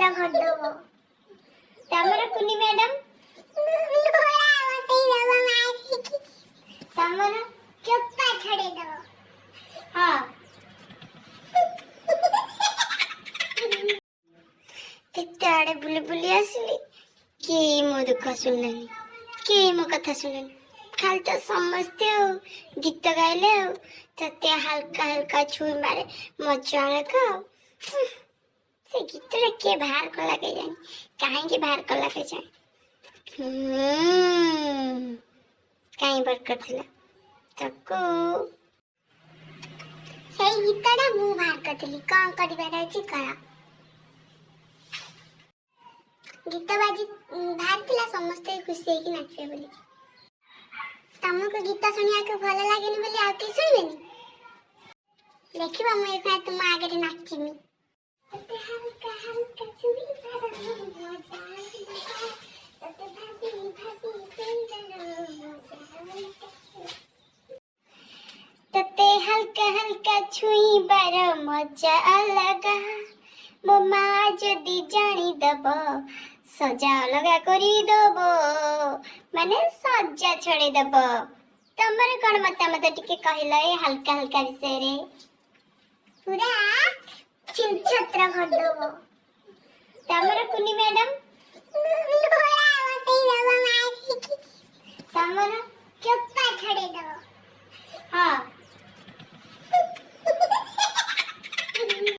ଛତ୍ର କରିଦବ। ତମର, କୁନି ମ୍ୟାଡାମ? ନୋଳା ବସେଇଦବ ମାରିକି। ତମର? ଚୋପା ଛଡେଇଦବ। ହଁ। କେତେ ଆଡେ ବୁଲି ବୁଲି ଆସିଲି, କେହି ମୋ ଦୁଃଖ ଶୁଣିଲେନି, କେହି ମୋ କଥା ଶୁଣିଲେନି। ଖାଲି ତ ସମସ୍ତେ ଆଉ ଗୀତ ଗାଇଲେ ଆଉ ତତେ ହାଲକା ହାଲକା ଛୁଇଁବାରେ ମଜା ଅଲଗା। ଆଉ ସେ ଗୀତଟା କିଏ ବାହାର କଲା କେଜାଣି? କାହିଁକି ବାହାର କଲା କେଜାଣି? କାହିଁ ବାହାର କରିଥିଲା ତାକୁ? ସେଇ ଗୀତଟା ମୁଁ ବାହାର କରିଥିଲି। କଣ କରିବାର ଅଛି କର। ଗୀତ ବାଜି ବାହାରିଥିଲା ସମସ୍ତେ ଖୁସି ହେଇକି ନାଚିବେ ବୋଲି। ତମକୁ ଗୀତ ଶୁଣିବାକୁ ଭଲ ଲାଗେନି ବୋଲି ଆଉ କେହି ଶୁଣିବେନି? ଦେଖିବ, ମୁଁ ଏଇଖିଣା ତୁମ ଆଗରେ ନାଚିମି। ତତେ ହାଲକା ହାଲକା ଛୁଇଁବାର ମଜା ଅଲଗା, ତତେ ଭାବି ଭାବି ଶୋଇବାର ମଜା ଅଲଗା। ତତେ ହାଲକା ହାଲକା ଛୁଇଁବାର ମଜା ଅଲଗା, ମୋ ମା ଯଦି ଜାଣିଦବ ସଜା ଅଲଗା କରିଦବ, ମାନେ ସଜା ଛଡେଇଦବ। ତମର କଣ ମତାମତ ଟିକେ କହିଲ ଏ ହାଲକା ହାଲକା ବିଷୟରେ। ପୁରା ଛିନଛତ୍ର କରିଦବ। ତମର, କୁନି ମ୍ୟାଡାମ?